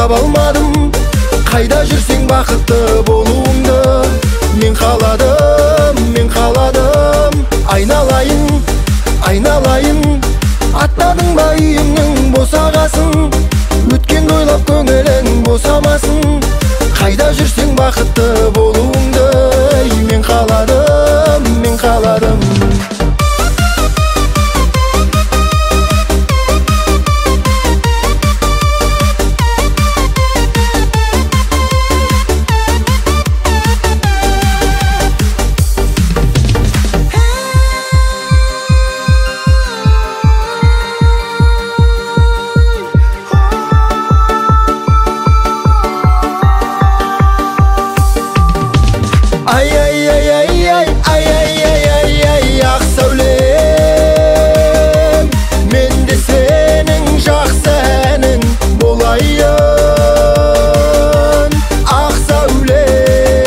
Таба алмадым, қайда жүрсең бақытты болуыңды. Мен қаладым, мен қаладым, айналайын, айналайын. Аттадың ба үйімнің босағасын, өткенді ойлап көңілің босамасын. Қайда жүрсең бақытты болуыңды, мен қаладым, мен қаладым. Ай-ай-ай-ай-ай, ай-ай-ай-ай-ай, ақ сәулем, мен де сенің жақсы әнің болайын. Ақ сәулем,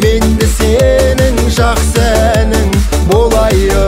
мен де сенің жақсы әнің болайын.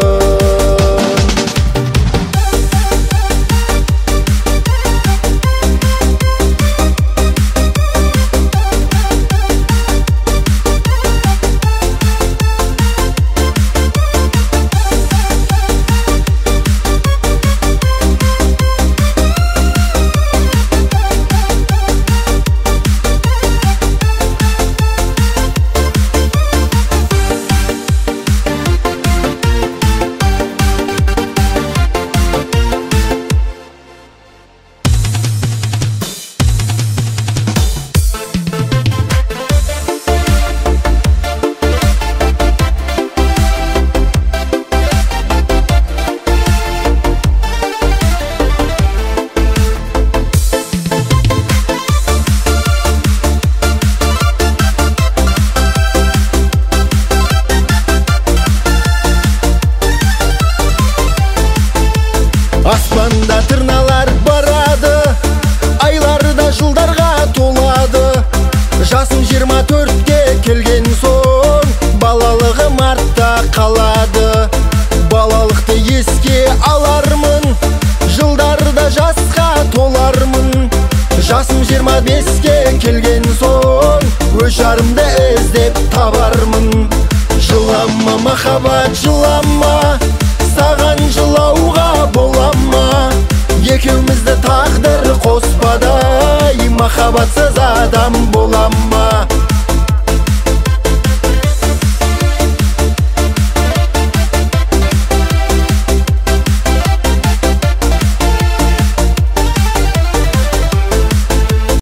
Аспанда тырналар барады, айларда жылдарға толады. Жасым 24-ке келген соң, балалығым артта қалады. Балалықты еске алармын, жылдарда жасқа толармын. Жасым 25-ке келген соң, өз жарымды іздеп табармын. Жылама, махаббат, жылама, саған жылауға бола ма? Екеумізді тағдыр қоспадай, махаббатсыз адам бола ма?